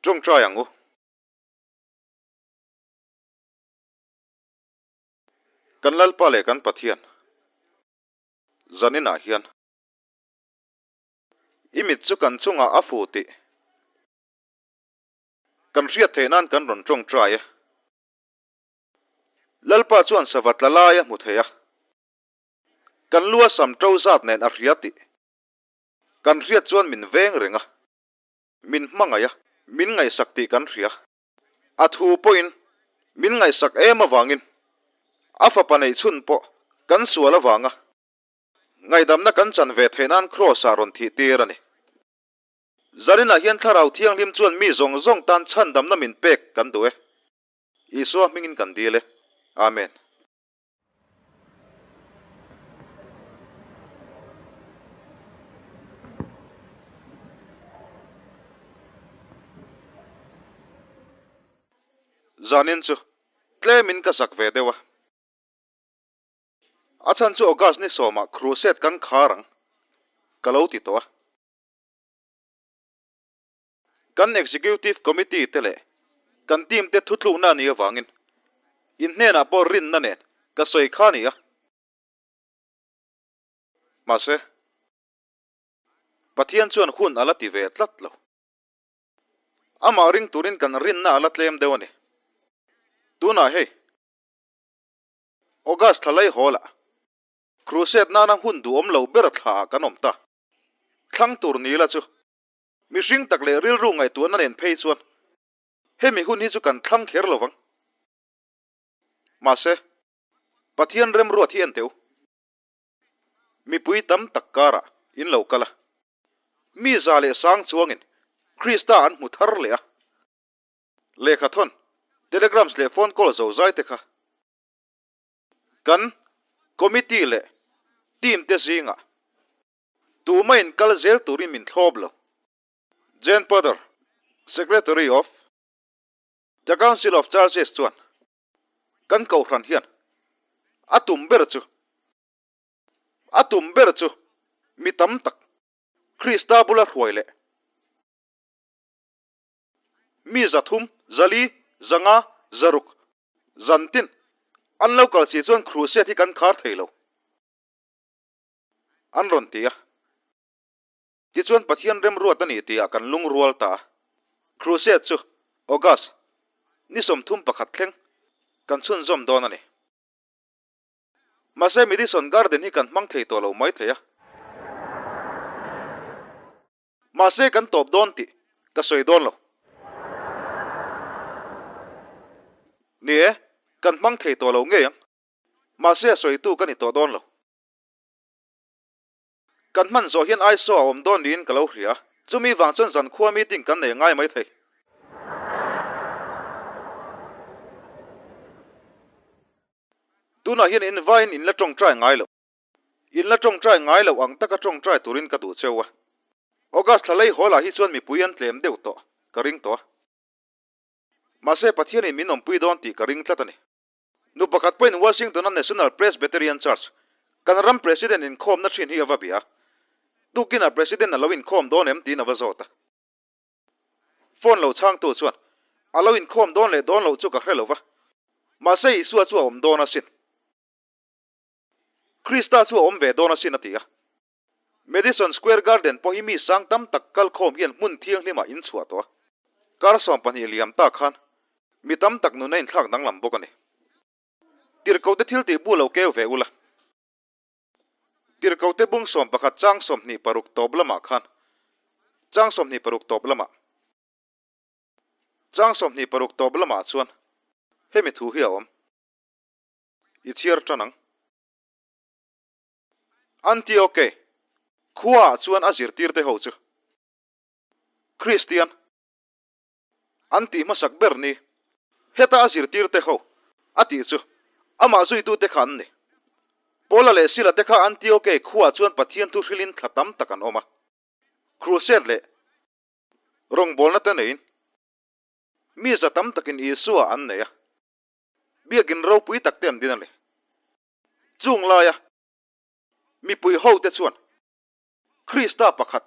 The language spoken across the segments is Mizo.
Tawngtai ang u. Kan Lalpa leh kan Pathian zaninah hian i mit chu kan chungah a fu tih kan hriat theih nan kan rawn tawngtai e. Lalpa chuan sava tla lai a hmu thei a, kan lu a sam to zat nen a hria tih kan hriat chuan min veng reng a, min hmangaih a, min ngaihsak tih kan hria. A thu pawhin min ngaihsak em avangin a fapa neih chhun pawh kan sual avanga ngaihdamna kan chan ve theih nan Kraws-ah rawn thih tir a ni. Zarinah hian Thlarau Thianghlim chuan mi zawng zawng tan chhandamna min pek kan duh e. Isua hmingin kan dil e. Amen. Zanin chu tlemin ka zak ve deuh a. A chhan chu August ni sawmah crusade kan khar ang ka lo ti tawh a. Kan Executive Committee te leh kan team te thutlukna a nih avangin in hnenah pawh rinna nen ka sawi kha a ni a. Mahse, Pathian chuan hun a la ti ve tlat lo. Amah ring turin kan rinna a la tlem deuh a ni. Tunah hei, August thla lei hawl ah Crusade nana hun duhawm lo ber thla ah kan awm ta. Thlang tur ni la chu Mihring tak leh rilru ngaihtuahna nen phei chuan hemi hun hi chu kan thlang kher lo vang. Mahse, Pathian remruat hi en teh u. Mipui tam tak karah in lo kal a. Mi za leh sang chuangin Krista an hmu thar leh a. Lehkhathawn, telegrams leh phone call zo zai te kha kan committee leh team te zingah Tuma in kal zel turin min thlawp lo. Jane Potter, Secretary of the Council of Churches chuan, Kan kohhran hian a tum ber chu a tum ber chu mi tam tak Krista bula hruai leh mi 300, 400, 500, 600 zantin an lo kal si chuan crusade hi kan khar thei lo. An rawn ti a. Tichuan Pathian remruat a ni tihah kan lungrual ta a. Crusade chu August ni 31 thleng kan chhunzawm dawn a ni. Mahse Madison Garden hi kan hmang thei tawh lo mai thei a. Mahse kan tawp dawn tih ka sawi dawn lo. Ni e, kan hmang thei tawh lo ngei ang. Mahse a sawitu ka ni tawh dawn lo. Kan hman zawh hian Aisaw a awm dawn niin ka lo hria. Chumi vang chuan zankhua meeting kan nei ngai mai thei. Tunah hian in vaiin in la tawngtai ngai loh. In la tawngtai ngai loh ang taka tawngtai turin ka duh cheu a. August thla lei hawl ah hi chuan mipui an tlem deuh tawh ka ring tawh a. Mahse Pathianin min awmpui dawn tih ka ring tlat a ni. Nu pakhat pawhin Washington-a National Presbyterian Church, kan ram President inkhawmna thin hi a va bia a. Tukinah President a lo inkhawm dawn em tiin a va zawt a. Phone lo chhangtu chuan, A lo inkhawm dawn leh dawn loh chu ka hre lo va, mahse Isua chu a awm dawn asin. Krista chu a awm ve dawn asin a ti a. Madison Square Garden pawh hi mi sang tam tak kalkhawm hian hmun thianghlimah in chhuah tawh a. Kar 12 liam tak khan mi tam tak nun a inthlak danglam bawk a ni. Tirhkohte thil tih bu lo keu ve ula. Tirhkohte bung 11 chang 26 tawp lamah khan chang 26 tawp lamah chang 26 tawp lamah chuan hemi thu hi a awm. I chhiar tan ang. Antioke khuaah chuan a zirtirte ho chu Kristian an tih hmasak ber ni. Heta a zirtirte ho a tih chu amah zuitute kha an ni. Paula leh Sila te kha Antioke khuaah chuan Pathian thu hrilhin thla tam tak an awm a. Crusade leh rawngbawlna te neiin mi za tam takin Isua an nei a, biakin ropui tak te an din a ni. Chung laia mipui hote chuan Krista pakhat,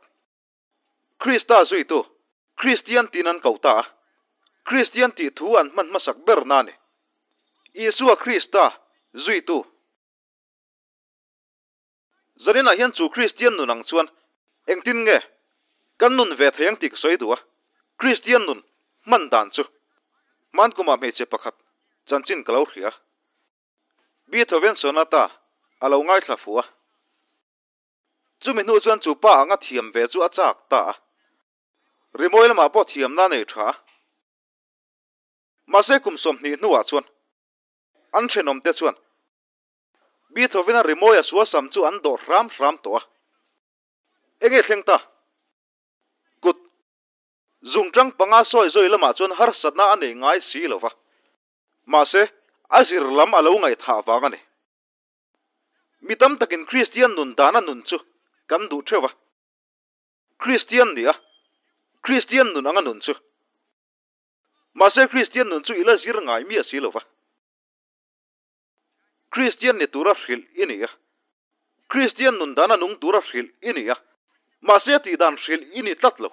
Krista zuitu, Kristian tiin an ko ta a. Kristian tih thu an hman hmasak ber na a ni. Isua Krista zuitu. Zaninah hian chu Kristian nun ang chuan engtin nge kan nun ve thei ang tih ka sawi duh a. Kristian nun hman dan chu hman kumah hmeichhe pakhat chanchin ka lo hria. Beethoven Sonata a lo ngaithla fuh a. Chumi hnu chuan chu pa anga thiam ve chu a chak ta a. Rimawi lamah pawh thiamna a nei tha a. Mahse kum 20 hnuah chuan an thenawmte chuan Beethoven-a rimawi a suasam chu an dawh hram hram tawh a. Enge thleng ta? Kut zungtang panga sawi zawi lamah chuan harsatna a nei ngai si lo va. Mahse, a zir lam a lo ngaihthah vang a ni. Mi tam takin Kristian nun dana nun chu kan duh theuh va. Kristian nia, Kristian nun anga nun chu. Mahse, Kristian nun chu i la zir ngai miah si lo va. Kristian ni tura hrilh i ni a. Kristian nun dana nung tura hrilh i ni a. Mahse, a tihdan hrilh i ni tlat lo.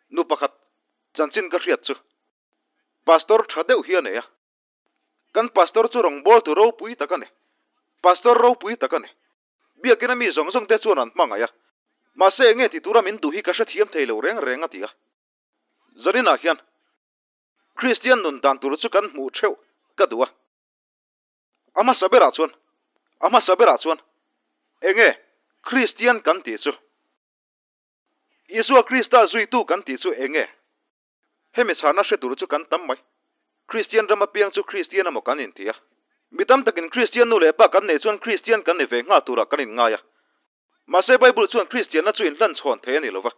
Nu pakhat, chanchin ka hriat chu. Pastor tha deuh hi a nei a. Kan pastor chu rawngbawltu ropui tak a ni. Pastor ropui tak a ni. Biakina mi zawng zawng te chuan an hmangaih a. Mahse enge ti tura min duh hi ka hrethiam thei lo reng reng a ti a. Zaninah hian Kristian nun dan tur chu kan hmuh theuh ka duh a. A hmasa berah chuan, a hmasa berah chuan enge Kristian kan tih chu? Isua Krista zuitu kan tih chu enge? Hemi chhana hre tur chu kan tam mai. Kristian ram apiang chu Kristian emaw kan inti a. Mi tam takin Kristian nu leh pa kan neih chuan Kristian kan ni ve nghal turah kan inngai a. Mahse Bible chuan Kristianna chu inhlan chhawn thei a ni lova.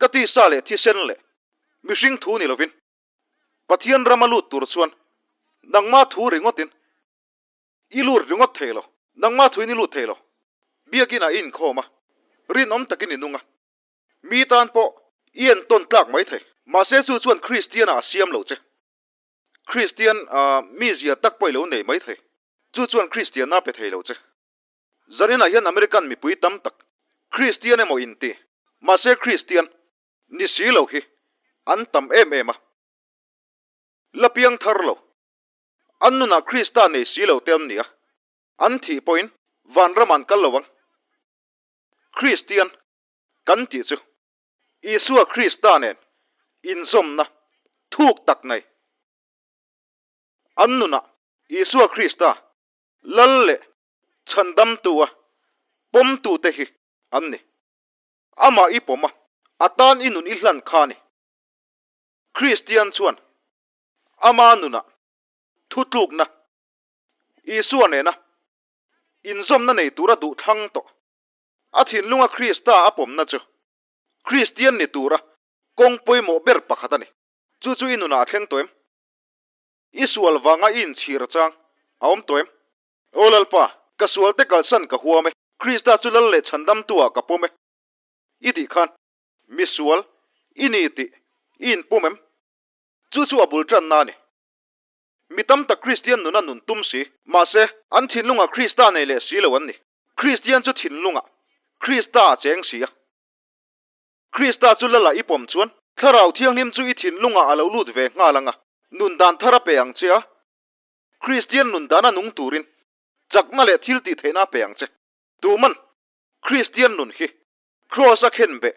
Ka tisa leh thisen leh mihring thu ni lovin Pathian rama lut tur chuan nangma thu ringawtin I lut ringawt thei lo. Nangma thuin i lut thei lo. Biakinah i inkhawm a, rinawm takin i nung a. Mi tan pawh i entawn tlak mai thei. Mahse chu chuan Kristian-ah a siam lo che. Kristian mizia tak pawh i lo nei mai thei. Chu chuan Kristianna a pe thei lo che. Zaninah hian American mipui tam tak Kristian emaw inti, mahse Kristian ni si lo hi an tam em em a. La piang thar lo. An nunah Krista nei si lo te an ni a, an thih pawhin vanram an kal lo ang. Kristian kan tih chu Isua Krista nen inzawmna thuk tak nei. An nunah Isua Krista Lal leh Chhandamtua pawmtute hi an ni. Amah i pawm a, a tan i nun i hlan kha a ni. Kristian chuan Ama nunah thutlukna Isua nena inzawmna nei tura duh thlang tawh. A thinlunga Krista a pawmna chu Kristian ni tura kawng pawimawh ber pakhat a ni. Chu chu i nunah a thleng tawh em? I sual vanga i inchhir chang a awm tawh em? Aw Lalpa, ka sualte kalsan ka huam e, Krista chu Lal leh Chhandamtu-ah ka pawm e. I tih khan mi sual i ni tih i inpawm em? Chu chu a bul tanna a ni. Mi tam tak Kristian nuna nun tum si, mahse, an thinlungah Krista nei leh si lo an ni. Kristian chu thinlungah Krista a cheng si a. Krista chu Lala i pawm chuan Thlarau Thianghlim chu i thinlungah a lo lut ve nghal ang a, nun dan thar a pe ang che a. Kristian nun dana nung turin chakna leh thil tih theihna a pe ang che. Tuman Kristian nun hi Kraws a khen beh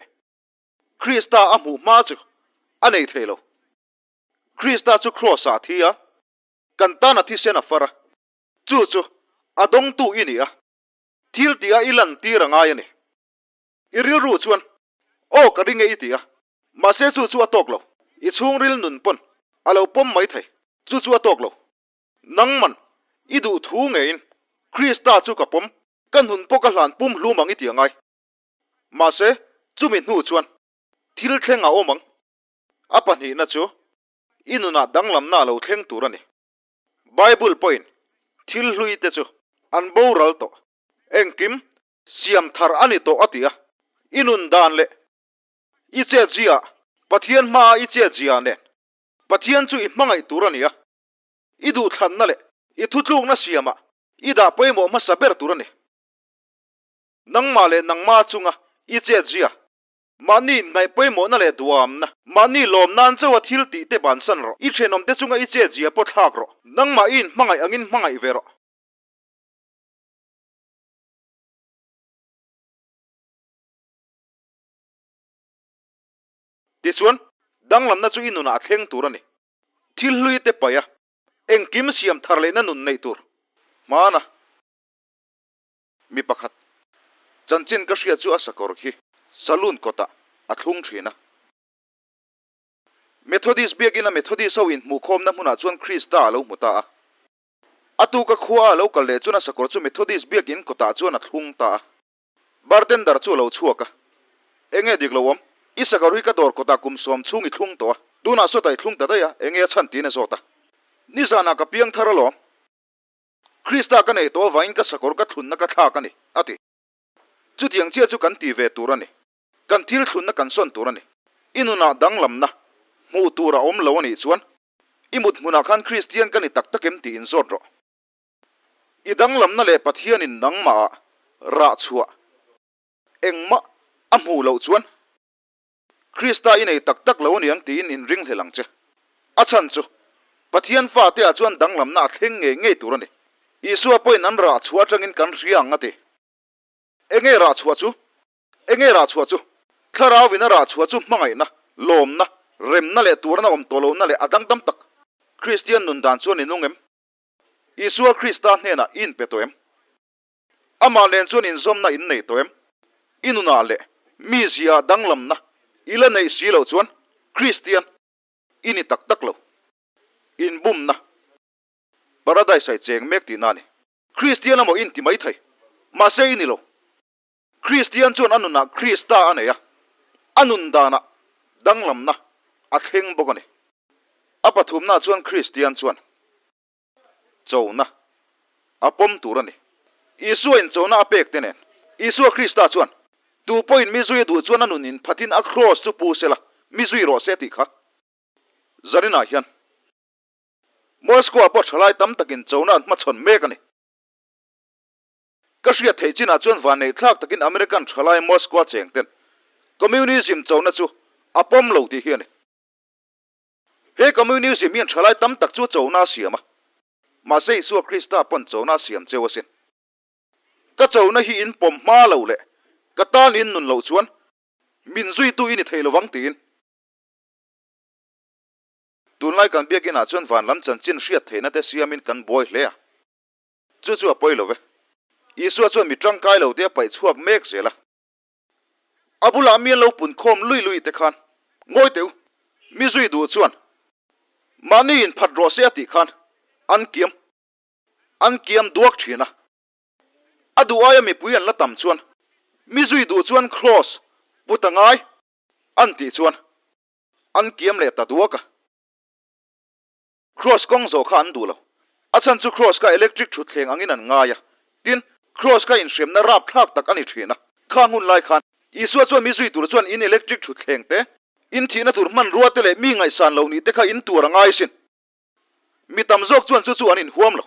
Krista a hmuh hma chu a nei thei lo. Krista chu Kraws-ah a thi a, kan tan a thisen a far a, chu chu a dawngtu i ni a, thil tih a i lantir a ngai a ni. I rilru chuan, Aw ka ring e i ti a, mahse chu chu a tawk lo. I chhungril nun pawn a lo pawm mai thei, chu chu a tawk lo. Nangman i duh thu ngeiin Krista chu ka pawm, ka nun pawh ka hlan pum hlum ang i ti a ngai. Mahse, chumi hnu chuan thil thleng a awm ang. A pahnihna chu i nunah danglamna a lo thleng tur a ni. Bible pawhin thil hlui te chu an boral tawh, engkim siam thar a ni tawh a ti a. I nun dan leh i chetzia, Pathian hmaa i chetzia nen Pathian chu i hmangaih tur a ni a. I duhthlanna leh i thutlukna siamah i dah pawimawh hmasa ber tur a ni. Nangmah leh nangma chunga i chetzia. Mahni inhnaih pawimawhna leh duamna, mahni lawm nan chauha thil tih te bansan rawh. I thenawmte chunga i chet zia pawh thlak rawh. Nangmah i inhmangaih angin hmangaih ve rawh. Tichuan, danglamna chu i nunah a thleng tur a ni. Thil hlui te paih a, engkim siam thar lehna nun neih tur. Hmana mi pakhat chanchin ka hriat chu a sakawr khi saloon kawtah a thlung thin a. Methodist biakina Methodist ho inhmuhkhawmna hmunah chuan Krista a lo hmu ta a. A tuka khua a lo kal leh chuan a sakawr chu Methodist biakin kawtah chuan a thlung ta a. Bartender chu a lo chhuak a, Enge dik lo awm? I sakawr hi ka dawr kawtah kum sawm chhung i thlung tawh a, tunah sawtah i thlung ta daih a, enge a chhan tiin a zawt a. Nizanah ka piang thar alawm. Krista ka neih tawh avangin ka sakawr ka thlunna ka thlak a ni, a ti. Chutiang chiah chu kan ti ve tur a ni. Kan thil thlunna kan sawn tur a ni. I nunah danglamna hmuh tur a awm lo a nih chuan i mut hmunah khan Kristian ka ni tak tak em tiin zawt rawh. I danglamna leh Pathianin nangmahah rah chhuah engmah a hmuh loh chuan Krista i nei tak tak lo aniang tiin inringhlel ang che. A chhan chu, Pathian fateah chuan danglamna a thleng ngei ngei tur a ni. Isua pawhin an rah chhuah atangin kan hria ang a ti. Enge rah chhuah chu? Enge rah chhuah chu? Thlarauin a rah chhuah chu hmangaihna, lawmna, remna leh tuarna awm tawh lohna leh a dang tam tak. Kristian nun dan chuan i nung em? Isua Krista hnenah i inpe tawh em? Amah nen chuan inzawmna in nei tawh em? I nunah leh mi ziaah danglamna i la neih si loh chuan Kristian i ni tak tak lo. Inbumna Paradise ah i cheng mek tihna a ni. Kristian emaw i inti maithei, mahse i ni lo. Kristian chuan a nunah Krista a nei a, a nun danah danglamna a thleng bawk a ni. A pathumnaah chuan Kristian chuan chona a pawm tur a ni. Isua in chona a pek te nen, Isua Krista chuan, Tu pawhin mi zui a duh chuan a nun inphatin a kraws chu pu sela, mi zui rawh se tih kha. Zaninah hian Moscow-ah pawh thalai tam takin chona an hmachhawn mek a ni. Ka hriat theih chinah chuan vanneih thlak takin American thalai Moscow-a cheng ten Communism chona chu a pawm lo tih hi a ni. He Communism hian thalai tam tak chu chona a siam a, mahse Isua Krista pawn chona a siam cheu asin. Ka chona hi in pawm hma lo leh ka tan in nun loh chuan min zuitu i ni thei lovang tiin. Tunlai kan biakinah chuan van lam chanchin hriat theihna te siamin kan buai hle a. Chu chu a pawi lo ve. Isua chuan mi tangkai lo te a paih chhuak mek zel a. A bulah mi an lo pun khawm lui lui te khan, Ngawi teh u, mi zui duh chuan mahni in phat rawh se a tih khan an kiam an kiam duak thin a. A duh aia mipui an la tam chuan mi zui duh chuan kraws put a ngai an tih chuan an kiam leh ta duak a. Kraws kawng zawh kha an duh lo. A chhan chu kraws kha electric thutthleng angin an ngai a. Tin, kraws kha inhremna rapthlak tak a ni thin a. Khang hun lai khan, Isua chuan mi zui tur chuan in electric thutthleng te, in thihna tur hmanrua te leh mi ngaihsan lo nih te kha in tuar a ngai sin. Mi tam zawk chuan chu chu an inhuam lo.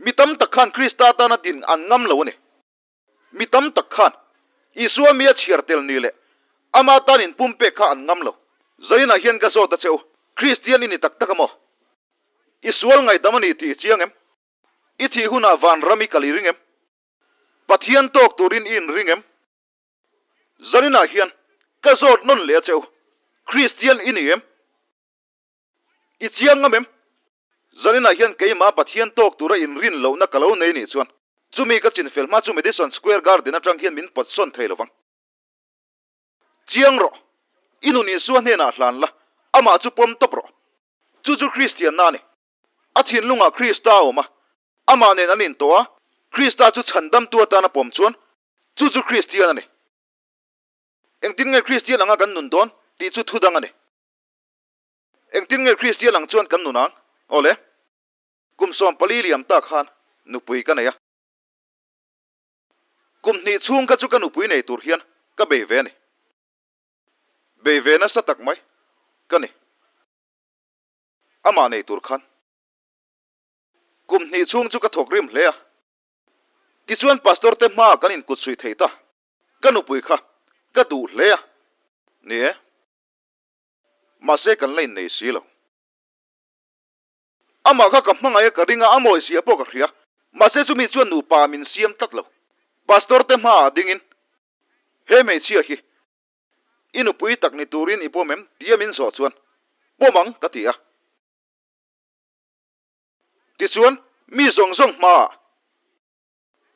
Mi tam tak khan Krista tana din an ngam lo a ni. Mi tam tak khan Isua mi a chhiar tel ni leh ama tan inpumpek kha an ngam lo. Zainah hian ka zawt a che u, Kristian i ni tak tak a maw? I sual ngaihdam a ni tih i chiang em? I thih hunah vanram i kal i ring em? Pathian tawk turin i inring em? Zaninah hian ka zawt nawn leh a che u, Kristian i ni em? I chiang ngam em? Zaninah hian keimah Pathian tawk tura inrin lohna ka lo nei nih chuan chumi ka chinfel hma chu Madison Square Garden atang hian min pawt sawn thei lovang. Chiang rawh, i nun Isua hnenah hlan la, amah chu pawm tawp rawh. Chu chu Kristianna a ni. A thinlungah Krista a awm a, amah nen an intawh a, Krista chu chhandamtu atana pawm chuan chu chu Kristian a ni. Engtin nge Kristian anga kan nun dawn tih chu thudang a ni. Engtin nge Kristian ang chuan kan nun ang? Awle, kum 14 liam ta khan nupui ka nei a. Kum hnih chhung kha chu ka nupui nei tur hian ka bei ve a ni. Bei ve nasa tak mai ka ni. Amah nei tur khan kum hnih chhung chu ka thawk rim hle a. Tichuan Pastor te hmaah kan inkutsuih thei ta. Ka nupui kha. Ka duh hle a, ni e. Mahse kan la innei si lo. Amah kha ka hmangaih a ka ring a, a mawi zia pawh ka hria. Mahse chumi chuan nupa min siam tlat lo. Pastor te hmaah dingin, He hmeichhia hi i nupui tak ni turin i pawm em? tia min zawh chuan, Pawm ang ka ti a. Tichuan mi zawng zawng hmaah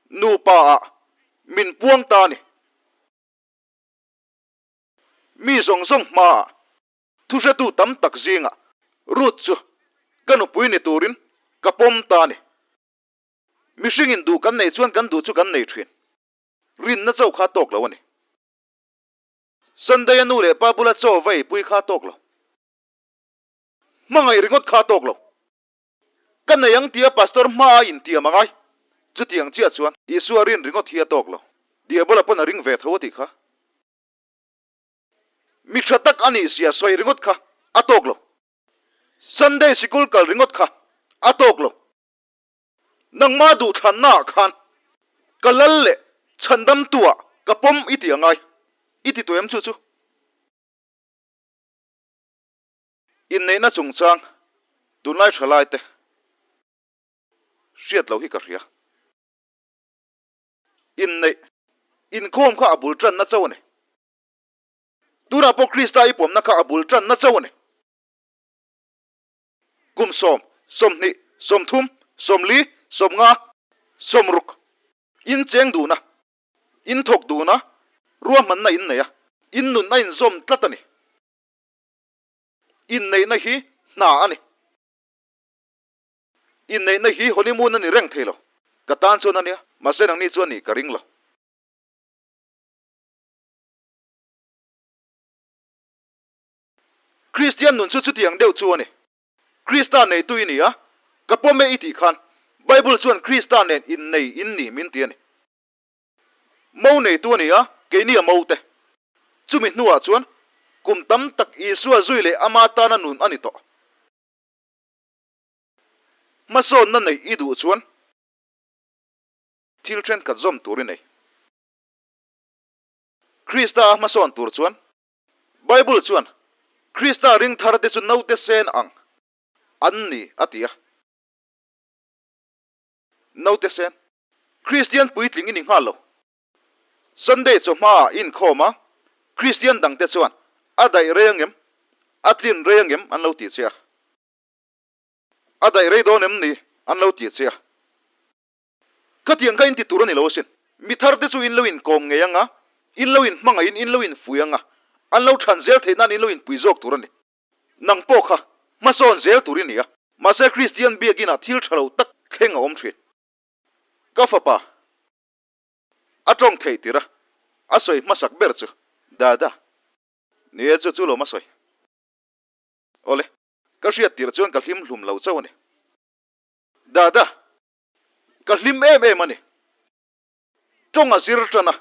nupa ah min puang ta a ni. Mi zawng zawng hmaah thuhretu tam tak zingah Ruth chu ka nupui ni turin ka pawm ta a ni. Mihringin duh kan neih chuan kan duh chu kan nei thin. Rinna chauh kha tawk lo a ni. Sunday-a nu leh pa bula chaw va eipui kha tawk lo. Hmangaih ringawt kha tawk lo. Ka nei ang tia pastor hmaa intiam a ngai. Chutiang chiah chuan Isua rin ringawt hi a tawk lo. Diabola pawn a ring ve tho a tih kha. Mi tha tak a nih zia sawi ringawt kha a tawk lo. Sunday sikul kal ringawt kha a tawk lo. Nangmah duhthlannaah khan ka lal leh chhandamtuah ka pawm i ti a ngai. I ti tuah em chu chu? Inneihna chungchang tunlai tha lai te hriat loh hi ka hria. Inneih inkhawm kha a bul tanna chauh a ni. Tunah pawh Krista i pawmna kha a bul tanna chauh a ni. Kum sawm, 20, 30, 40, 50, 60 in cheng duhna, in thawk duhna, ruahmanna in nei a, in nun a inzawm tlat a ni. Inneihna hi hna a ni. Inneihna hi honeymoon a ni reng thei lo. Ka tan chuan a nia, mahse nangni chuan nih ka ring lo. Kristian nun chu chutiang deuh chu a ni. Krista neitu i ni a, ka pawm e i tih khan Bible chuan Krista nen innei in ni min ti a ni. Mo neitu a ni a, keini a mo te. Chumi hnuah chuan kum tam tak Isua zui leh ama tana nun a ni tawh. Hmasawnna neih i duh chuan thil thenkhat zawm tur i nei. Krista a hmasawn tur chuan Bible chuan Krista ring thar te chu naute sen ang an ni a ti a. Naute sen, Kristian puitling i ni nghal lo. Sunday chawhma ah inkhawm a, Kristian dangte chuan a daih rei angem, a tlin rei angem an lo ti che a. A daih rei dawn em ni an lo ti che a. Khatiang kha in ti tur a ni lo asin. Mi thar te chu in lo inkawm ngei ang a, in lo inhmangaihin in lo infui ang a, an lo chhan zel theih nan in lo inpui zawk tur a ni. Nang pawh kha hmasawn zel tur i ni a, mahse Kristian biakinah thil tha lo tak thleng a awm thin. Ka fapa a tawng theih tir a, a sawi hmasak ber chu Dada. Ni e, chu chu lawm a sawi. Awle, ka hriat tir chuan ka hlim hlum lo chauh a ni. Dada, ka hlim em em a ni. Tawng a zir tan a,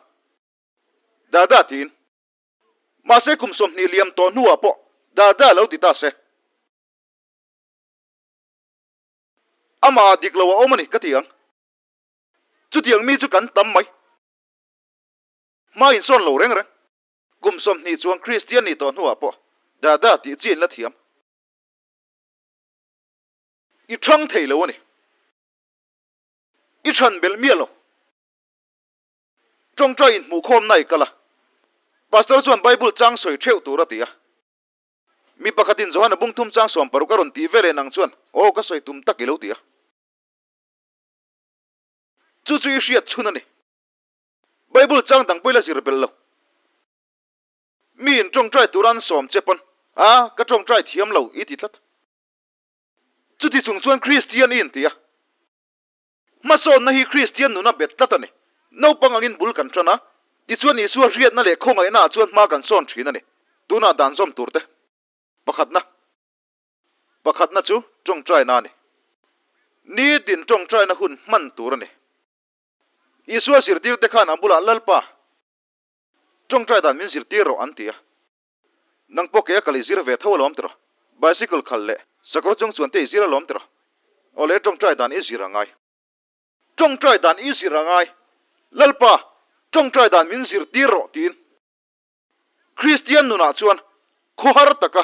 Dada tiin. Mahse kum 20 liam tawh hnuah pawh Dada lo ti ta se. Amah ah dik lo a awm a ni ka ti ang. Chutiang mi chu kan tam mai. Hma insawn lo reng reng. Kum 20 chuang Kristian nih tawh hnuah pawh Dada tih chi in la thiam. I thang thei lo a ni. I chhan belh miah lo. Tawngtai inhmuhkhawmna i kal a. Pastor chuan Bible chang sawi theuh tur a ti a. Mi pakhatin Johana bungthum chang 16 a rawn tih veleh nang chuan, Aw, ka sawi tum tak i lo ti a. Chu chu i hriat chhun a ni. Bible chang dang pawh i la zir belh lo. Mi in tawngtai tura an sawm che pawn, A, ka tawngtai thiam lo, i ti tlat. Chuti chung chuan Kristian i inti a. Hmasawnna hi Kristian nuna bet tlat a ni. Naupang angin bul kan tan a, tichuan Isua hriatna leh khawngaihnaah chuan hma kan sawn thin a ni. Tunah dan zawm tur te. Pakhatna. Pakhatna chu tawngtaina a ni. Nitin tawngtaina hun hman tur a ni. Isua zirtirte khan a bulah Lalpa, tawngtai dan min zirtir rawh an ti a. Nang pawh kei a kal i zir ve tho alawm tiraw? Bicycle khal leh sakawr chung chuan te i zir alawm tiraw? Awle tawngtai dan i zir a ngai. Tawngtai dan i zir a ngai. Lalpa, tawngtai dan min zirtir rawh tiin. Kristian nunah chuan khawhar taka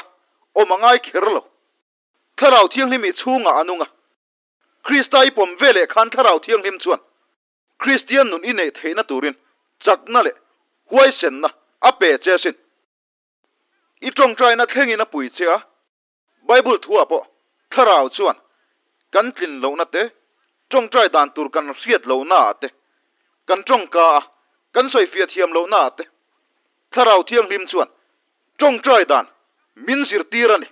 awm a ngai kher lo. Thlarau Thianghlim i chhungah a nung a. Krista i pawm ve leh khan Thlarau Thianghlim chuan Kristian nun i neih theihna turin chakna leh huaisenna a pe che asin. I tawngtaina thlengin a pui che a, Bible thuah pawh Thlarau chuan kan tlin lohna te, tawngtai dan tur kan hriat lohnaah te, kan tawngka a kan sawifiah thiam lohnaah te, Thlarau Thianghlim chuan tawngtai dan min zirtir a ni.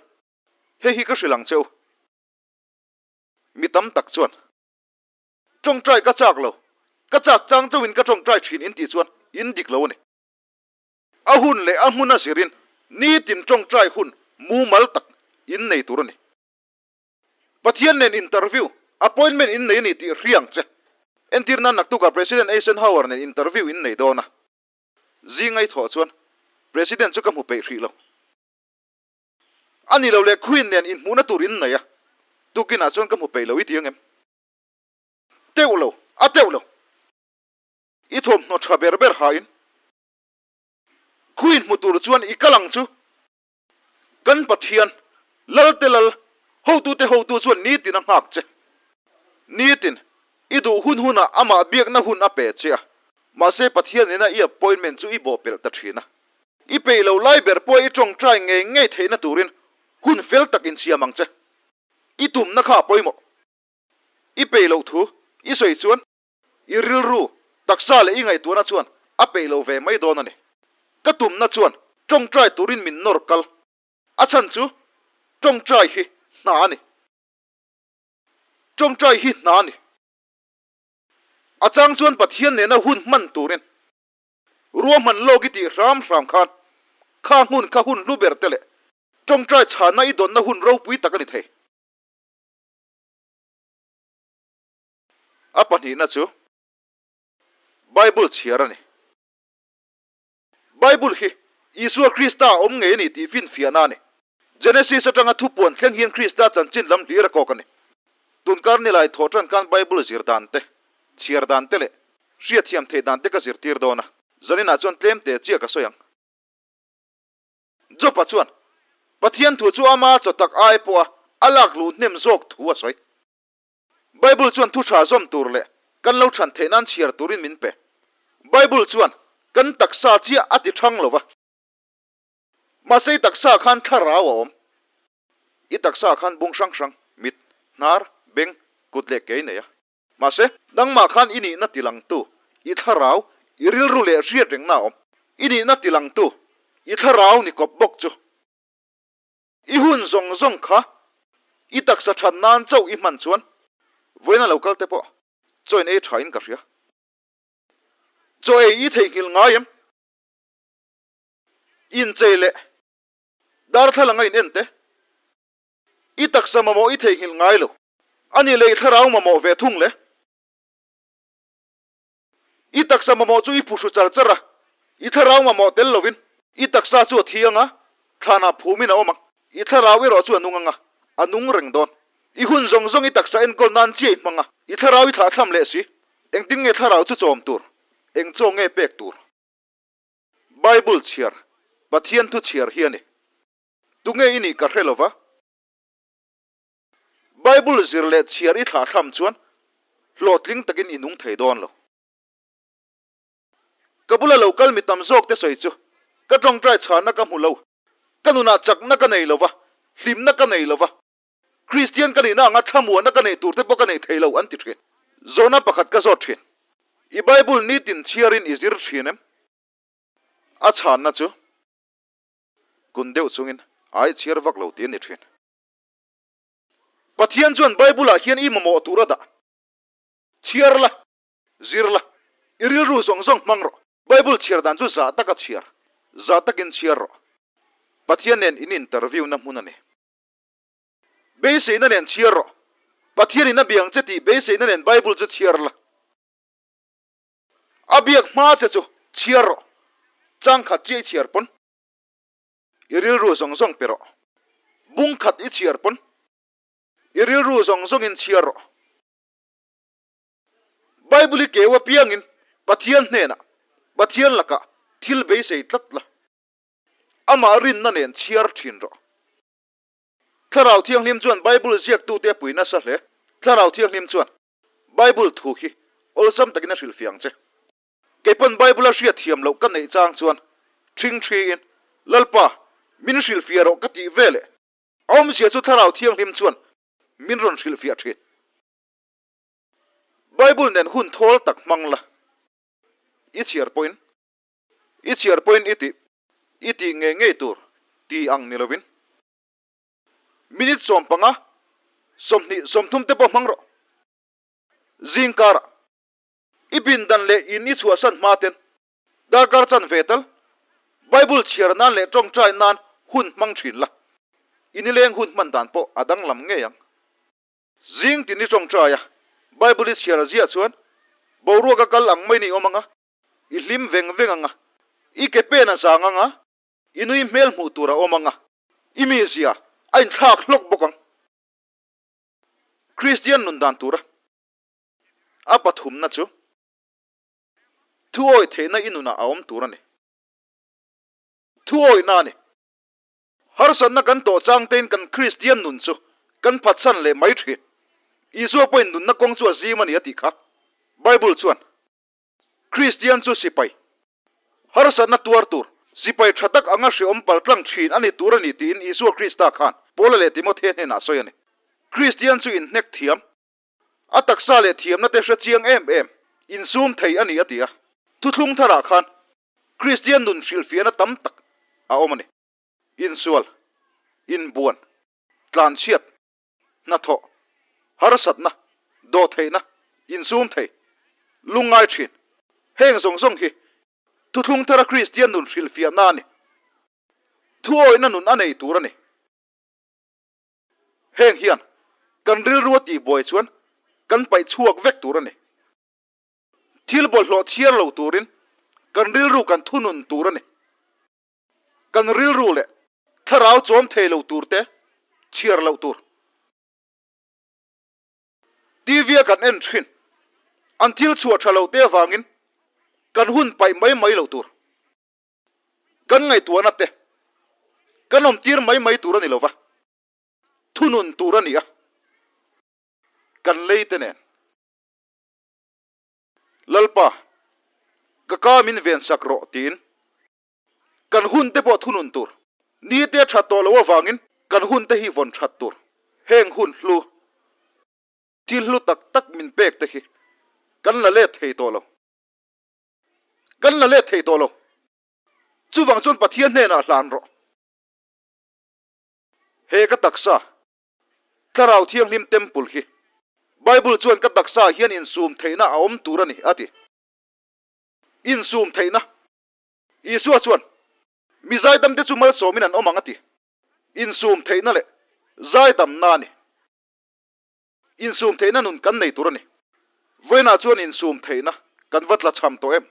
Hei hi ka hrilh ang che u. Mi tam tak chuan tawngtai ka chak lo, ka chak chang chauhin ka tawngtai thin in tih chuan in dik lo a ni. A hun leh a hmun a zirin nitin tawngtai hun mumal tak in nei tur a ni. Pathian nen interview, appointment in nei a ni tih hria ang che. Entir nan naktukah President Eisenhower nen interview in nei dawn a. Zing ai thawh chuan President chu ka hmu peih hrih lo. A ni lo leh Queen nen inhmuhna tur in nei a, tukinah chuan ka hmu peih lo i ti ang em? Teuh lo, a teuh lo. I thawmhnaw tha ber ber ha in Queen hmu tur chuan i kal ang chu. Kan Pathian, Lalte Lal, hotute hotu chuan nitin a nghak che. Nitin, i duh hun hunah amah biakna hun a pe che a, mahse Pathian nena i appointment chu i bawhpelh ta thin a. I peih lo lai ber pawh i tawngtai ngei ngei theihna turin hun fel tak insiam ang che. I tumna kha a pawimawh. I peih loh thu i sawi chuan I rilru, taksa leh i ngaihtuahna chuan a peih lo ve mai dawn a ni. Ka tumna chuan tawngtai turin min nawr kal. A chhan chu tawngtai hi hna a ni. Tawngtai hi hna a ni. A chang chuan Pathian nena hun hman turin ruahman lawk i tih hram hram khan kha hmun kha hun hlu ber te leh tawngtai chhanna i dawnna hun ropui tak a ni thei. A pahnihna chu Bible chhiar a ni. Bible hi Isua Krista a awm ngei a ni tih finfiahna a ni. Genesis atanga thupuan thleng hian Krista chanchin lam hlir a kawk a ni. Tunkar nilai thawh tan khan Bible zir dan te, chhiar dan te leh hriatthiam theih dan te ka zirtir dawn a. Zaninah chuan tlem te chiah ka sawi ang. Job-a chuan Pathian thu chu ama chaw tak ai pawha a lak luh hnem zawk thu a sawi. Bible chuan thu tha zawm tur leh kan lo chhan theih nan chhiar turin min pe. Bible chuan kan taksa chiah a ti thang lo va. Mahse i taksa khan thlarau a awm. I taksa khan bung hrang hrang, mit, hnar, beng, kut leh ke i nei a. Mahse, nangmah khan i nihna tilangtu, i thlarau, i rilru leh hriat rengna a awm. I nihna tilangtu, i thlarau ni kawp bawk chu. I hun zawng zawng kha i taksa that nan chauh i hman chuan vawiina lo kal te pawh chaw in ei tha in ka hria. Chaw ei i theihnghilh ngai em? Inchei leh darthlalang a in en te. I taksa mamawh i theihnghilh ngai lo. A ni lei thlarau mamawh ve thung le. I taksa mamawh chu i phuhru char char a, i thlarau mamawh tel lovin i taksa chu a thi ang a, thlanah phumin a awm ang. I thlarau erawh chu a nung ang a, a nung reng dawn. I hun zawng zawng i taksa enkawl nan chiah i hmang a, i thlarau i thlahthlam leh si. Engtin nge thlarau chu chawm tur? Eng chaw nge pek tur? Bible chhiar, Pathian thu chhiar hi a ni. Tunge i nih ka hre lova. Bible zir leh chhiar i thlahthlam chuan hlawhtling takin i nung thei dawn lo. Ka bula lo kal mi tam zawk te sawi chu ka tawngtai chhanna ka hmu lo, ka nunah chakna ka nei lo va, hlimna ka nei lo va, Kristian ka nihna anga thlamuahna ka neih tur te pawh ka nei thei lo an ti thin. Zawhna pakhat ka zawt thin, I Bible nitin chhiarin i zir thin em? A chhanna chu kun deuh chungin ai chhiar vak lo tih a ni thin. Pathian chuan Bible-ah hian i mamawh tur a dah. Chhiar la, zir la, i rilru zawng zawng hmang rawh. Bible chhiar dan chu zah taka chhiar, zah takin chhiar rawh. Pathian nen in interview-na hmun a ni. Beiseina nen chhiar rawh. Pathianin a biang che tih beiseina nen Bible chu chhiar la. A biak hma che chu chhiar rawh. Changkhat chiah i chhiar pawn. I rilru zawng zawng pe rawh. Bung khat i chhiar pawn. I rilru zawng zawngin chhiar rawh. Bible i keu apiangin Pathian hnenah, Pathian lakah thil beisei tlat la. Amah rinna nen chhiar thin rawh. Thlarau Thianghlim chuan Bible ziaktute a pui nasa hle. Thlarau Thianghlim chuan Bible thu hi awlsam takin a hrilhfiah ang che. Kei pawn Bible a hriat thiam loh ka neih chang chuan ṭhing ṭhiin, Lalpa, min hrilhfiah rawh ka tih veleh a awmzia chu Thlarau Thianghlim chuan min rawn hrilhfiah ṭhin. Bible nen hun thawl tak hmang la, i chhiar pawhin, i chhiar pawhin i tih, i tih ngei ngei tur ti ang ni lovin. Minute 15, 20, 30 te pawh hmang rawh. Zing karah i pindan leh in i chhuahsan hma ten darkar chan ve tal Bible chhiar nan leh tawngtai nan hun hmang thin la, i nileng hun hman dan pawh a danglam ngei ang. Zing tin i tawngtai a, Bible i chhiar ziah chuan boruak a kal ang mai ni awm ang a, i hlim veng veng ang a, i ke pen a zang ang a, i nui hmel hmuh tur a awm ang a, i mizia a inthlak hlawk bawk ang. Kristian nun dan tura a pathumna chu thuawi theihna i nunah a awm tur a ni. Thuawihna a ni. Harsatna kan tawh chang tein kan Kristian nun chu kan phatsan leh mai thin. Isua pawhin nunna kawng chu a zim a ni a tih kha. Bible chuan Kristian chu sipai, harsatna tuar tur, sipai tha tak anga hreawm paltlang thin a ni tur a ni tiin Isua Krista khan Paula leh Timothea hnenah a sawi a ni. Kristian chu inhnek thiam, a taksa leh thiamna te hre chiang em em, insum thei a ni a ti a. Thuthlung tharah khan Kristian nun hrilhfiahna tam tak a awm a ni. Insual, inbuan, tlanchhiat, hnathawh, harsatna, dawhtheihna, insum thei, lungngai thin, heng zawng zawng hi thuthlung thara Kristian nun hrilhfiahna a ni. Thuawihna nun a nei tur a ni. Heng hian kan rilru a tihbuai chuan kan paih chhuak vek tur a ni. Thil bawlhhlawh chhiar lo turin kan rilru kan thunun tur a ni. Kan rilru leh thlarau chawm thei lo tur te chhiar loh tur. TV a kan en thin, an thil chhuah tha lo te avangin kan hun paih mai mai lo tur. Kan ngaihtuahna te kan awm tir mai mai tur a ni lo va, thunun tur a ni a, kan lei te nen. Lalpa, ka ka min ven sak rawh tiin kan hun te pawh thunun tur, ni te a that tawh loh avangin kan hun te hi vawn that tur, heng hun hlu, thil hlu tak tak min pek te hi kan la let thei tawh lo, kan la let thei tawh lo, chuvang chuan Pathian hnenah hlan rawh. He ka taksa Thlarau Thianghlim Temple hi Bible chuan ka taksa hian insum theihna a awm tur a ni a ti. Insum theihna. Isua chuan, Mi zaidamte chu malsawmin an awm ang a ti. Insum theihna leh zaidamna a ni. Insum theihna nun kan nei tur a ni. Vawiinah chuan insum theihna kan va tlachham tawh em?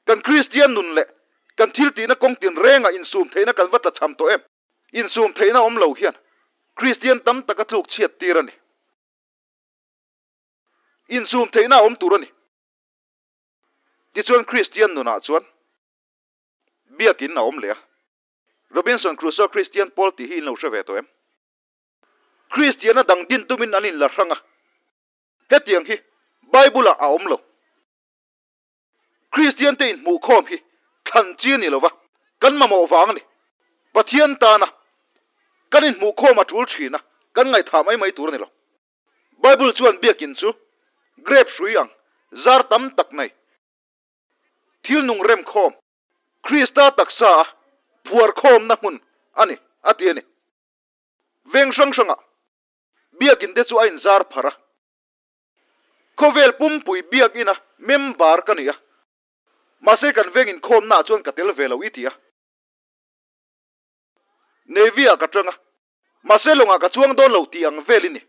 Kan Kristian nun leh kan thiltihna kawng tinrengah insum theihna kan va tlachham tawh em? Insum theihna awm lo hian Kristian tam tak a tluk chhiat tir a ni. Insum theihna a awm tur a ni. Tichuan Kristian nunah chuan biakin a awm leh a. Robinson Crusoe Kristian pawl tih hi in lo hre ve tawh em? Kristiana dang din tumin an inla hrang a. Hetiang hi Bible-ah a awm lo. Kristian te inhmuhkhawm hi thlan chi a ni lova, kan mamawh vang a ni. Pathian tana kan inhmuhkhawm a tul thin a, kan ngaihthah mai mai tur a ni lo. Bible chuan biakin chu grape hrui ang zar tam tak nei, thil nung remkhawm, Krista taksa a phuarkhawmna hmun a ni, a ti a ni. Veng hrang hrangah biakin te chu a inzar pharh a. Khawvel pumpui biakina member ka ni a, mahse kan veng inkhawmnaah chuan ka tel ve lo i ti a. Navy-ah ka tang a, mahse lawngah ka chuang dawn lo tih ang vel i ni.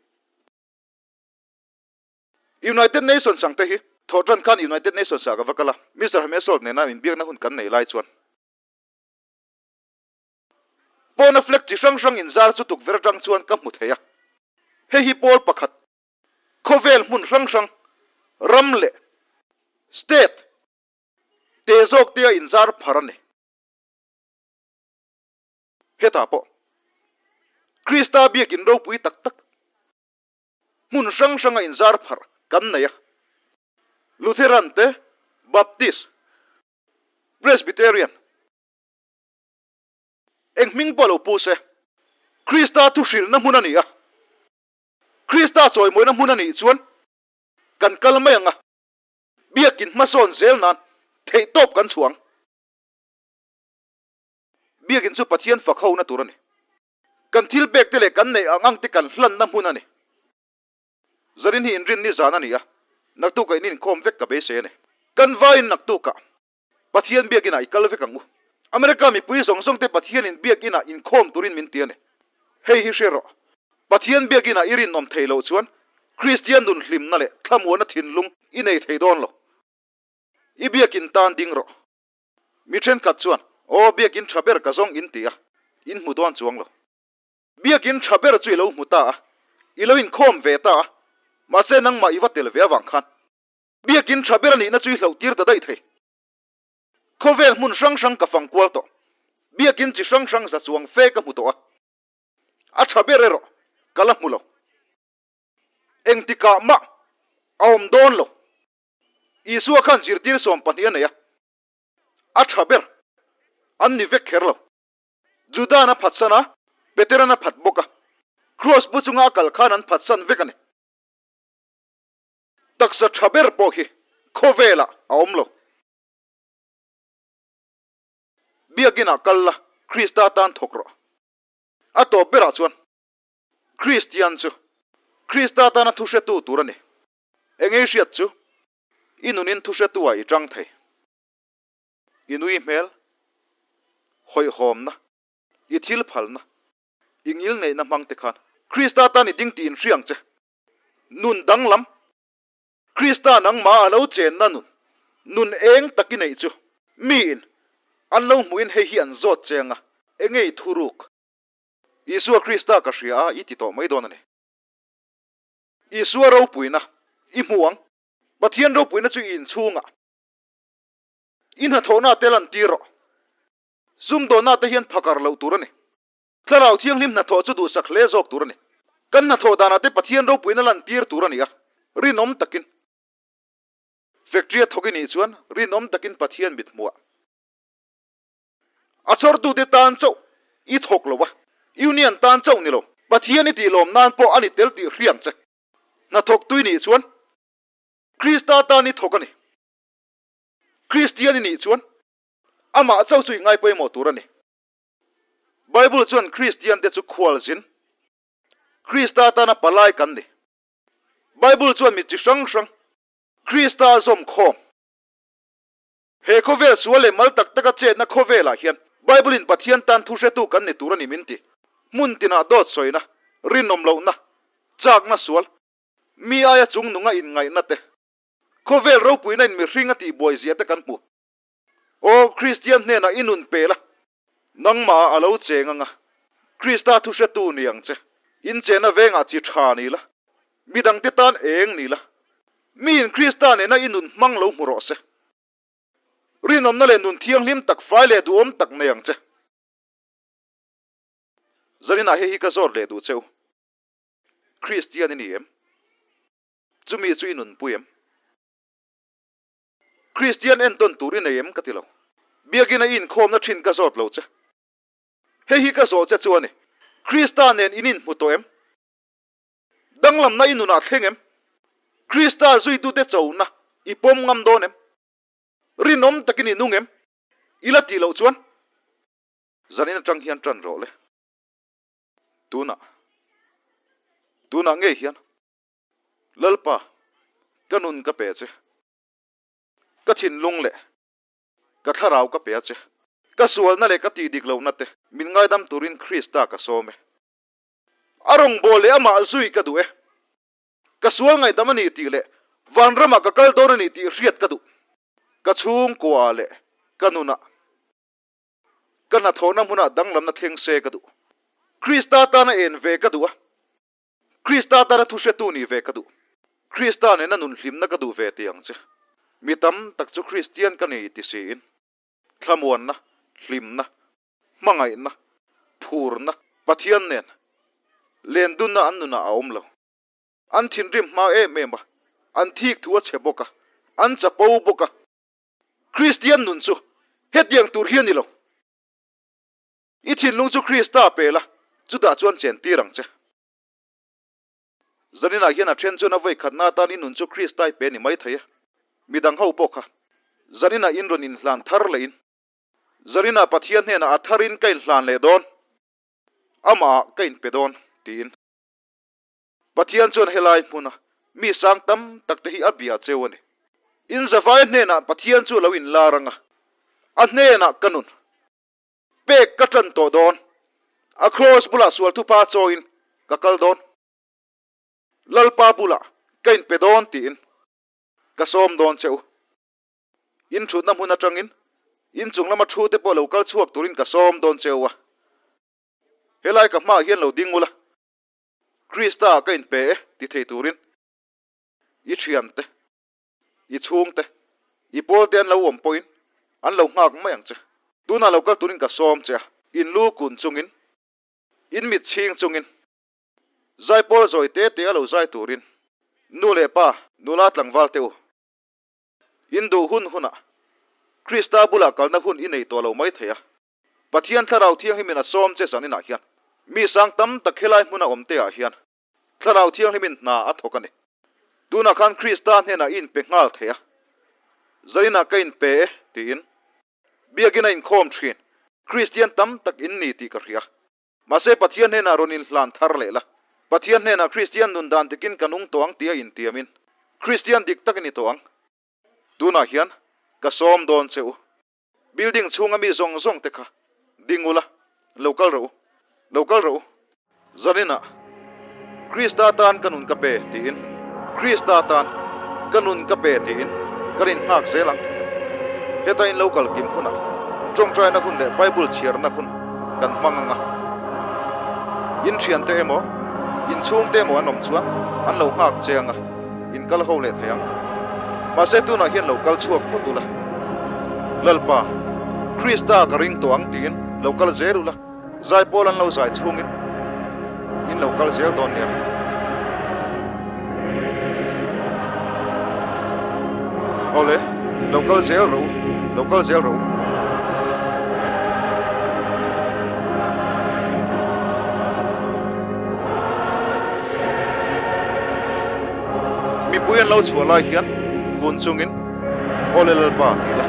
United Nations ang te hi thawhtan khan United Nations-ah ka va kal a, Mister Hamesol nena inbiakna hun kan nei lai chuan pawna flag chi hrang hrang inzar chu tukverh atang chuan ka hmu thei a, hei hi pawl pakhat Khawvel hmun hrang hrang, ram leh state te zawk te a inzar phar a ni. Hetah pawh Krista biakin ropui tak tak hmun hrang hranga inzar pharh kan nei a. Lutheran te, Baptist, Presbyterian, eng hming pawh lo pu se, Krista thuhrilhna hmun a ni a. Krista chawimawina hmun a nih chuan kan kal mai ang a, biakin hmasawn zel nan theihtawp kan chhuah ang. Biakin chu Pathian fak hona tur a ni. Kan thil pek te leh kan neih ang ang te kan hlanna hmun a ni. Zarin hi inrinni zan a ni a, naktukah in inkhawm vek ka beisei a ni. Kan vaiin naktukah Pathian biakinah i kal vek ang u. America mipui zawng zawng te Pathianin biakinah inkhawm turin min ti a ni. Hei hi hre rawh, Pathian biakinah i rinawm thei loh chuan Kristian nun hlimna leh thlamuana thinlung i nei thei dawn lo. I biakin tan ding rawh. Mi thenkhat chuan, Aw, biakin tha ber ka zawng in ti a, in hmu dawn chuang lo. Biakin tha ber chu i lo hmu ta a, i lo inkhawm ve ta a, mahse nangmah i va tel ve avang khan biakin tha ber a nihna chu i hloh tir ta daih thei. Khawvel hmun hrang hrang ka fang kual tawh, biakin chi hrang hrang za chuang fe ka hmu tawh a, a tha ber erawh ka la hmu lo. Engtikah mah a awm dawn lo. Isua khan zirtir 12 a nei a, a tha ber an ni vek kher lo. Juda'n a phatsan a, Petera'n a phat bawk a, Kraws bu chunga a kal khan an phatsan vek a ni. Taksa tha ber pawh hi khawvelah a awm lo. Biakinah kal la, Krista tan thawk rawh. A tawp berah chuan Kristian chu Krista tana thuhretu tur a ni. Engei hriat chu i nunin thuhretu-ah i tang thei. I nui hmel, hawihhawmna, i thil phalna, i ngilneihna hmang te khan Krista tan i ding tih inhria ang che. Nun danglam, Krista nangmah a lo chenna nun, nun eng tak i neih chu miin an lo hmuhin hei hi an zawt che anga, engei thuruk? Isua Krista ka hria a, i ti tawh mai dawn a ni. Isua ropuina i hmu ang. Pathian ropuina chu i inchhungah i hnathawhna te lantir rawh. Sumdawnna te hian phakar loh tur a ni. Thlarau Thianghlim hnathawh chu duhsak hle zawk tur a ni. Kan hnathawh danah te Pathian ropuina lantir tur a ni a, rinawm takin. Factory a thawk i nih chuan rinawm takin Pathian mit hmuah. A chhawrtute tan chauh i thawk lo a, Union tan chauh ni lo, Pathian i tih lawm nan pawh a ni tel tih hriam che. Hnathawk tui nih chuan Krista tan i thawk a ni. Kristian i nih chuan amah chauh chu i ngai pawimawh tur a ni. Bible chuan Kristian te chu khualzin, Krista tana palai kan ni. Bible chuan mi chi hrang hrang Krista a zawm khawm. He khawvel sual leh mal tak taka chetna khawvelah hian Bible-in Pathian tan thuhretu kan ni tur a ni min ti. Hmun tinah dawt sawina, rinawm lohna, chakna sual, mi aia chungnunga inngaihna te, khawvel ropuina in mihring a tihbuai zia te kan hmu. Aw Kristian hnenah i nun pe la, nangmah a lo cheng anga, Krista thuhretu ni ang che. Inchena vengah chi tha ni la, midangte tan eng ni la, miin Krista nena i nun hmang lo hmu rawh se. Rinawmna leh nun thianghlim tak fai leh duhawm tak nei ang che. Zaninah hei hi ka zawt leh duh che u, Kristian i ni em? Chumi chu i nunpui em? Kristian entawn tur i nei em ka ti lo. Biakina i inkhawmna thin ka zawt lo che. Hei hi ka zawh che chu a ni. Krista nen in inhmu tawh em? Danglamna i nunah thleng em? Krista zuitute chona i pawm ngam dawn em? Rinawm takin i nung em? I la tih loh chuan zanin atang hian tan rawh le. Tunah, tunah ngei hian Lalpa, ka nun ka pe che. Ka thinlung leh ka thlarau ka pe a che. Ka sualna leh ka tihdik lohna te min ngaidam turin Krista ka sawm e. A rawngbâwl leh amah zui ka duh e. Ka sual ngaihdam a ni tih leh vanramah ka kal dawn a ni tih hriat ka duh. Ka chhungkua leh ka nunah ka hnathawhna hmunah danglamna thleng se ka duh. Krista tana en ve ka duh a. Krista tana thuhretu nih ve ka duh. Krista nena nun hlimna ka duh ve tih ang che. Mi tam tak chu Kristian ka ni ti siin, thlamuanna, hlimna, hmangaihna, phurna Pathian nen lendunna an nunah a awm lo. An thinrim hma em em a, an thik thu a chhe bawk a, an chapo bawk a. Kristian nun chu hetiang tur hi a ni lo. I thinlung chu Krista pel a, chutah chuan chen tir ang che. Zaninah hian a then chuan a vawi khatna atan i nun chu Krista i pe ni mai thei a, midang ho pawh kha zaninah in rawn inhlan thar leh in zaninah Pathian hnenah a tharin ka inhlan leh dawn, amahah ka inpe dawn tiin. Pathian chuan helai hmuna mi sang tam tak te hi a bia cheu a ni. In zavai hnenah Pathian chu a lo inlar ang a, a hnenah ka nun pek ka tan tawh dawn, a kraws bulah sual thupa chawiin ka kal dawn, Lalpa bulah ka inpe dawn tiin ka sawm dawn che u. In thutna hmun atangin inchung lama thu te pawh lo kal chhuak turin ka sawm dawn che u a, helai ka hmaah hian lo ding ula, Krista ka inpe e ti thei turin i thiante, i chhungte, i pawlte an lo awm pawhin an lo nghak mai ang che. Tunah lo kal turin ka sawm che a, in lu kun chungin, in mit chhing chungin, zaipawl zawi te te a lo zai turin nu leh pa, nula tlangval te u. In duh hun hunah Krista bulah kalna hun i nei tawh lo mai thei a. Pathian Thlarau Thianghlimin a sawm che zaninah hian mi sang tam tak helai hmuna awm te ah hian Thlarau Thianghlimin hna a thawk a ni. Tunah khan Krista hnenah i inpe nghal thei a, zaninah ka inpe e tiin Biakinn a inkhawm thin Kristian tam tak in ni tih ka hria. Mahse Pathian hnenah rawn inhlan thar leh la. Pathian hnenah Kristian nun dan dikin ka nung tawh ang tia intiamin Kristian dik tak i ni tawh ang. Tunah hian ka sawm dawn che u. Building chhunga mi zawng zawng te kha ding ula, lo kal rawh u, lo kal rawh u. Zaninah Krista tan ka nun ka pe tiin, Krista tan ka nun ka pe tiin kan innghak zel ang. Heta in lo kal kim hunah tawngtaina hun leh Bible chhiarna hun kan hmang ang a. In thiante emaw, in chhungte emaw an awm chuan an lo nghak che ang a. In kal ho leh thei ang. Mahse tunah hian lo kal chhuak phawt ula. Lalpa, Krista ka ring tawh ang tiin lo kal zel ula, zaipawl an lo zai chhungin in lo kal zel dawn nia. Awle, lo kal zel rawh u, lo kal zel rawh u. Mipui an lo chhuah lai hian kun chungin, Awle Lalpa, ti la,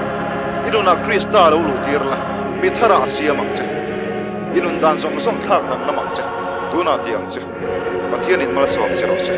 i nunah Krista lo luh tir la, mi tharah a siam ang che. I nun dan zawng zawng thlak dang lam ang che. Tunah ti ang che, Pathianin malsawm che rawh se.